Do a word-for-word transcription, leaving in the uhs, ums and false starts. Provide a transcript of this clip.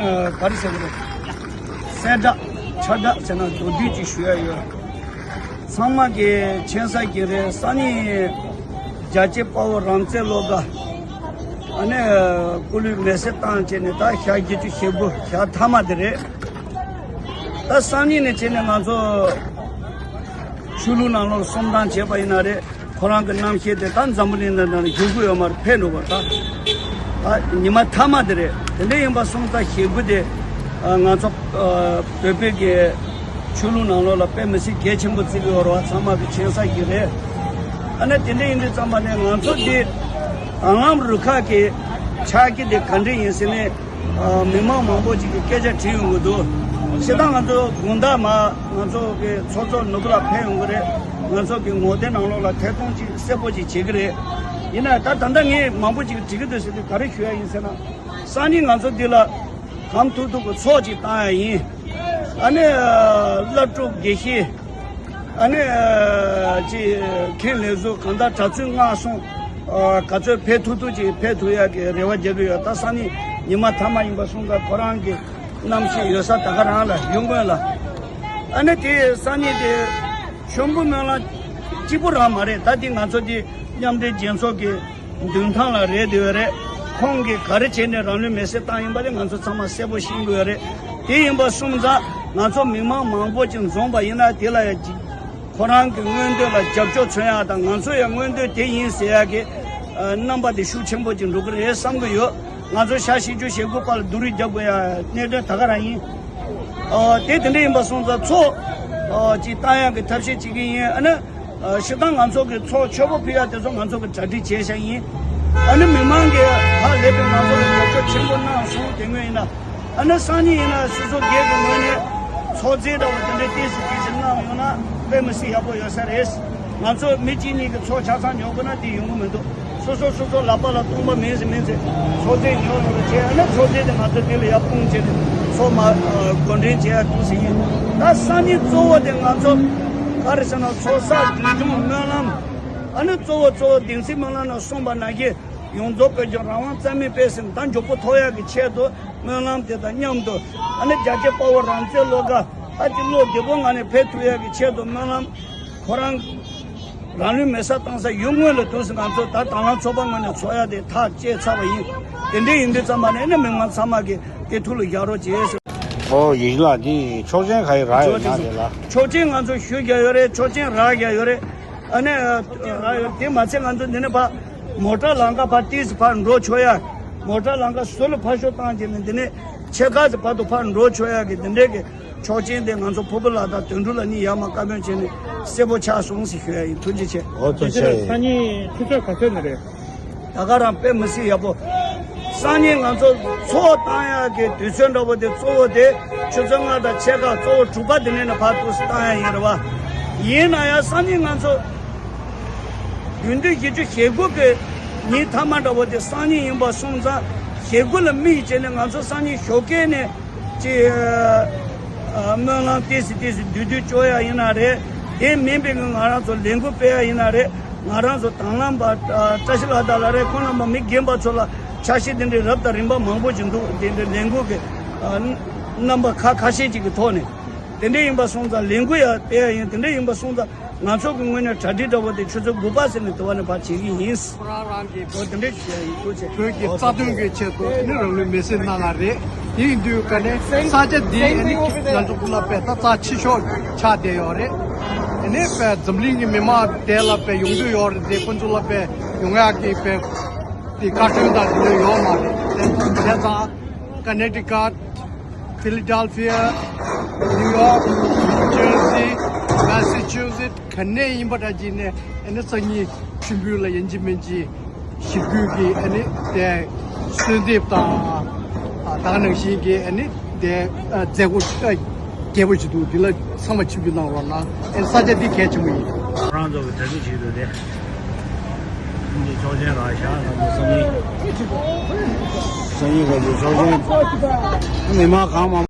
ག་རེ་ཟེར་དགོས་རེད། གསལ་བསྒྲགས་ཕྱག་བསྒྲགས་ཟེར་ན་མདོར་བསྡུས་ཅིག་ཞུ་ཡ་ཡོད། ཚང་མ་གི་མཁྱེན་གསལ་གྱི་རེད། སང་ཉིན་རྒྱལ་གཅེས་དཔའ་བོ་རང་བཙན་བློ་དགའ། ཨ་ནི་སྐུ་ལུས་མེར་སྲེག་བཏང་བྱས་ནས་ད་ཞག་བརྒྱད་ཅུ་ཞེ་དགུ་ཞག་མཐའ་མ་དེ་རེད། ད་སང་ཉིན་ནས་བྱས་ནས་ང་ཚོ་ཆོས་ལུགས་ནང་ལོགས་གསུམ་དང་བྱས་པ་ཡིན་ན་རེད། ཁོ་རང་གི་རྣམ་ཤེས་དེ་ད་འཛམ་བུ་གླིང་འདི་ནང་ལ་བཞུགས་ཀྱི་ཡོད་མ་རེད། ཕེབས་འགྲོ་བ་ད། ད་ཉི་མ་མཐའ་མ་དེ་རེད། དེ་འདྲ་ཡིན་པ་སོང་ཙང་ཞེ་དགུ་དེ་ང་ཚོ་བོད་པའི་གི་ཆོས་ལུགས་ནང་ལོགས་ལ་དཔེ་མི་སྲིད་གལ་ཆེན་པོ་བརྩི་གི་ཡོད་རེད་བ། ཚང་མ་གི་མཁྱེན་གསལ་གྱི་རེད། ཨ་ནི་དེ་འདྲ་ཡིན་དུས་ཙམ་པ་ནས་ང་ཚོ་འདི་དང་བླངས་རུ་ཁག་གི་ཕྱག་གི་དེ་ག་འདྲ་ཡིན་ཟེར་ནས། ཨ། མི་མང་མང་པོ་ཅིག་གིས་སྐད་ཆ་དྲིས་ཡོང་གི་འདུག་སྤྱིར་བཏང་ང་ཚོ་དགོང་དག་མ་ང་ཚོ་གི་ཚོགས་གཙོ་ནོར་བུ་ལགས་ཕེབས་ཡོང་གི་རེད། ང་ཚོ་གི་ངོ་དེབ་ནང་ལོགས་ལ་ཐད་གཏོང་ཅིག་གསལ་པོ་ཅིག་བྱེད་ཀྱི་རེད། ཡིན་ན་ད་ད་ལྟ་ངས་མང་པོ་ཅིག་གིས་དྲི་གི་འདུག་ཟེར་དུས་ག་རེ་ཞུ་ཡ་ཡིན་ཟེར་ན། སང་ཉིན་ང་ཚོ་འདི་ལ་གང་ཐུབ་ཐུབ་ཀྱི་ཚོགས་ཅིག་བཏང་ཡ་ཡིན། ཨ་ནི་བླ་སྤྲུལ་དགེ་བཤེས། ཨ་ནི་ཅིག་མཁན་ལས་ཟུར་གང་ལྟར་གྲྭ་བཙུན་སྔགས་སྲུང་། ཨ། ག་ཚོད་ཕེབས་ཐུབ་ཐུབ་ཅིག་ཕེབས་ཐུབ་ཡག་གི་རེ་བ་རྒྱག་གི་ཡོད། ད་སང་ཉིན་ཉི་མ་མཐའ་མ་ཡིན་པ་སོང་ཙང་ཁོ་རང་གི་རྣམ་ཤེས་ཡོད་ས་ད་ག་རང་ལ་ཡོང་དགོས་ལ། ཨ་ནི་དེ་སང་ཉིན་དེ་མཆོད་འབུལ་སྨོན་ལམ་གཅིག་པུ་རང་མ་རེད། ད་དེ་ང་ཚོ་དེ་མཉམ་འབྲེལ་རྒྱལ་ཚོགས་ཀྱི་མདུན་ཐང་ལ་རེད་དེ་ཡོད་རེད། ཁོང་གིས་ག་རེ་བྱས་ནས་རང་ལུས་མེར་སྲེག་བཏང་ཡིན་པ་དེ་ང་ཚོ་ཚང་མ་གསལ་པོ་ཤེས་ཀྱི་ཡོད་རེད། དེ་ཡིན་པ་སོང་ཙང་ང་ཚོ་མི་མང་མང་པོ་ཅིག་འཛོམས་པ་ཡིན་ན་དེ་ལ་ཡང་ཅིག་ཁོ་རང་གི་མངོན་འདོད་ལ་རྒྱབ་སྐྱོར་མཚོན་ཡག་དང་ང་ཚོ་ཡང་མངོན་འདོད་དེ་ཡིན་ཟེར་ཡག་གི་རྣམ་པ་དེ་ཤུགས་ཆེན་པོ་ཅིག་འགྲོ་གི་རེད་བསམ་གྱི་ཡོད། ང་ཚོ་ཞག་བཞི་བཅུ་ཞེ་དགུ་བར་ལ་བསྡུ་རུབ་རྒྱག་དགོས་ཡ་གནད་དོན་ད་ག་རང་ཡིན། ཨ། དེ་དེ་འདྲ་ཡིན་པ་སོང་ཙང་ཚོགས་ཨ་ཅིག་བཏང་ཡག་གི་ཐབས་ཤེས་བྱེད་ཀྱི་ཡིན། ཨ་ནི་ཨ། སྤྱིར་བཏང་ང་ཚོ་གི་ཚོགས་མཆོད་པ་ཕུལ་ཡག་དེ་ཚོ་ང་ཚོ་གི་གྲ་སྒྲིག་བྱས་བཞག་ཡིན། ཨ་ནི་མི་མང་གིས་ཧ་ལས་པའི་ང་ཚོ་ལ་རྒྱབ་སྐྱོར་ཆེན་པོ་གནང་སོང་། དེ་སྔོན་ཡིན་ན་ཨ་ནི་སང་ཉིན་ཡིན་ན་སོ་སོ་སྒེར་གྱི་ངོས་ནས་ཚོགས་རྫས་འདྲ་བོ་དེ་འདྲ་ཏོག་ཙམ་ཏོག་ཙམ་གནང་ཡོང་ན་དཔེ་མི་སྲིད་ཡག་པོ་ཡོད་ས་རེད། ང་ཚོ་མི་གཅིག་གཉིས་ཀྱི་ཚོགས་ཆ་ཚང་ཉོ་དགོས་ན་དེ་ཡོང་གི་མི་འདུག་སོ་སོ་སོ་སོ་ལག་པ་ལ་སྟོང་པ་མིན་ཟེར་མིན་ཟེར་ཚོགས་རྫས་ཉོ་ཡོང་རེ་བྱས། ཨ་ནི་ཚོགས་རྫས་དེ་ང་ཚོ་དེ་ལ་ཡར་སྤུངས་བྱས་ནས་ཚོགས་མ་ཨ་འགོ་འདྲེན་བྱེད་ཡ་འདུག་ཟེར་ཡིན། ད་སང་ཉིན་གཙོ་བོ་དེ་ང་ཚོ་ག་རེ་ཟེར་ན་ཚོགས་བསགས་སྒྲིབ་སྦྱོང་སྨོན་ལམ། ཨ་ནི་གཙོ་བོ་གཙོ་བོ་བདེན་ཚིག་སྨོན་ལམ་ནང་གསུངས་པ་ནང་བཞིན་ཡོངས་རྫོགས་བོད་ལྗོངས་རང་དབང་རྩ་མེད་སྤེལ་ཟིན་ད་མགྱོགས་པོ་ཐོབ་ཡག་གི་ཆེད་དུ་སྨོན་ལམ་དེ་དང་མཉམ་དུ་ཨ་ནི་རྒྱལ་གཅེས་དཔའ་བོ་རང་བཙན་བློ་དགའ་ཨ་ཅེ་བློ་བདེ་པོ་ངང་ནས་ཕེབས་ཐུབ་ཡག་གི་ཆེད་དུ་སྨོན་ལམ། ཁོ་རང་རང་ལུས་མེ་སྲེག་བཏང་ས་ཡུལ་དངོས་ལ་འདུག་སེ་ང་ཚོ་ད་དང་བླངས་ཚོགས་པ་ངོས་ནས་ཚོགས་ཡ་དེ་ཐག་བཅད་ཚར་བ་ཡིན། དེ་འདྲ་ཡིན་དུས་ཙམ་པ་ནས་ནི་མི་མང་ཚང་མ་གིས་དེ་ཐུགས་ལ་བཞག་རོགས་བྱེད་ཟེར། ཨོ་ཡིན་ལགས། འདི་ཆོག་མཆན་ག་ཡི་རག་ཡོད་ན་དེ་ལ། ཆོག་མཆན་ང་ཚོ་ཞུ་རྒྱུ་ཡོད་རེད། ཆོག་མཆན་རག་རྒྱུ་ཡོད་རེད། ཨ་ནི་ཆོག་མཆན་རག་ཡོད་རེད། དེ་མ་ཚད་ང་ཚོ་འདི་ནས་ཕར་མོ་ཊ་ལམ་ཁ་ཕར་ཏིས་ཕར་འགྲོ་ཆོག་ཡ། མོ་ཊ་ལམ་ཁ་ཟུར་ལ་ཕར་ཤོག་བཏང་བྱས་ནས་འདི་ནས་ཆེ་ཁ་ཟེར་བར་དུ་ཕར་འགྲོ་ཆོག་ཡ་གི་འདི་འདྲའི་གི་ཆོག་མཆན་དེ་ང་ཚོ་ཕུར་བུ་ལགས་དང་དོན་གྲུབ་ལགས་གཉིས་ཡར་མར་བཀའ་མོལ་བྱས་ནས་གསལ་པོ་ཆགས་སོང་ཟེར་ཞུ་ཡ་ཡིན། ཐུགས་རྗེ་ཆེ། འོ་ཐུགས་རྗེ་ཆེ། སང་ཉིན་ཆུ་ཚོད་ག་ཚོད་ནས་རེད། ད་ག་རང་དཔེ་མི་སྲིད་ཡག་པོ། སང་ཉིན་ང་ཚོ་ཚོགས་བཏང་ཡ་གི་དུས་ཚོད་འདྲ་བོ་དེ་གཙོ་བོ་དེ་ཆུ་ཚོད་ལྔ་དང་ཕྱེད་ཀ་གཙོ་བོ་དྲུག་པ་དེ་ནས་ནས་ཕར་ཏོག་ཙམ་བཏང་ཡ་ཡིན་རེད་བ། ཡིན་ན་ཡང་སང་ཉིན་ང་ཚོ་རྒྱུན་དུས་བཞི་བཅུ་ཞེ་དགུ་གི་ཉིན་མཐའ་མ་འདྲ་བོ་དེ་སང་ཉིན་ཡིན་པ་སོང་ཙང་ཞེ་དགུ་ལ་དམིགས་བྱས་ནས་ང་ཚོ་སང་ཉིན་ཞོགས་ཀས་ནས་ཅིག་སྨོན་ལམ་ཏོག་ཙམ་ཏོག་ཙམ་བསྡུས་བསྡུས་བཅོ་ཡ་ཡིན་ན་རེད། དེ་མིན་པའི་ང་རང་ཚོ་ལས་འགུལ་སྤེལ་ཡ་ཡིན་ན་རེད། ང་རང་ཚོ་དང་བླངས་པ་བཀྲ་ཤིས་ལགས་དང་ལ་རེ་ཁོང་རྣམ་པ་མི་རྒན་པ་ཚོ་ལ་འཆར་གཞི་དེ་འདྲའི་རབ་དང་རིམ་པ་མང་པོ་ཅིག་འདུག་དེ་འདྲའི་ལས་འགུལ་གྱི་རྣམ་པ་ཁ་ཁ་ཤས་ཅིག་གི་ཐོག་ནས་དེ་འདྲ་ཡིན་པ་སོང་ཙང་ལས་འགུལ་ཡ་སྤེལ་ཡ་ཡིན། དེ་འདྲ་ཡིན་པ་སོང་ཙང་ང་ཚོ་གི་ངོས་ནས་གྲ་སྒྲིག་འདྲ་བོ་དེ་ཆུ་ཚོད་དགུ་པ་ཟེར་ནས་དེ་བ་ནས་ཕར་བྱེད་ཀྱི་ཡིན། ཁོ་རང་རང་གི་འོ་དེ་འདྲ་བྱས་ཡིན། ཐུགས་རྗེ་ཆེ། བོད་ཀྱི་རྩ་དོན་གྱི་ཆེད་དུ་ནི་རང་ལུས་མེར་སྲེག་གནང་ལ་རེད། དེ་ཡིན་དུས་ཀ་ནས་ས་ཆ་འདི་ཨ་ནི་ང་ཚོ་ཀུན་ལ་པའི་ད་རྩ་ཆེ་ཤོས་ཆགས་བསྡད་ཡོད་རེད། ཨ་ནི་པའི་འཛམ་གླིང་གི་མི་མང་དེ་ལ་པའི་ཡོང་འདོད་ཡོད་རེད་དེ་ཁོ་ཚོ་ལ་པའི་ཡོང་ཡག་གི་པའི་དེ་བཀའ་འཁྲོལ་དང་དེ་འདྲ་ཡོད་མ་རེད། དེ་ཙང་ཀ་ནེ་ཊི་ཀཊ། ཕི་ལི་ཌེལ་ཕི་ཡ། ནིའུ་ཡོག། ནིའུ་ཇར་སི། མེ་སི་ཆུ་སེ་ཊི། ག་ནས་ཡིན་པ་འདྲ་ཅིག་ནས་ཨ་ནི་སང་ཉིན་མཆོད་འབུལ་ལ་ཡིན་གཅིག་མིན་གཅིག་ཞི་རྒོལ་གྱི་ཨ་ནི་དེ་གསོལ་འདེབས་དང་ཨ་ད་ག་ནང་བཞིན་གྱི་ཨ་ནི་དེ་ཨ་མཛད་སྒོ་ཨ་རྒྱས་པོ་ཞིག་འདུག་འདི་ལ་ཚང་མ་ཆིབས་བསྒྱུར་གནང་རོགས་གནང་། ཨ་ནི་ས་ཆ་འདི་གལ་ཆེན་པོ་ཡིན། ཁོ་རང་ཚོ་གི་གྲ་སྒྲིག་བྱེད་འདུག་དེ། ཨ་ནི་ཆོག་མཆན་རག་བཞག་ང་ཚོ་སང་ཉིན། སང་ཉིན་ང་ཚོ་ཆོག་མཆན་མི་མང་གང་མང་།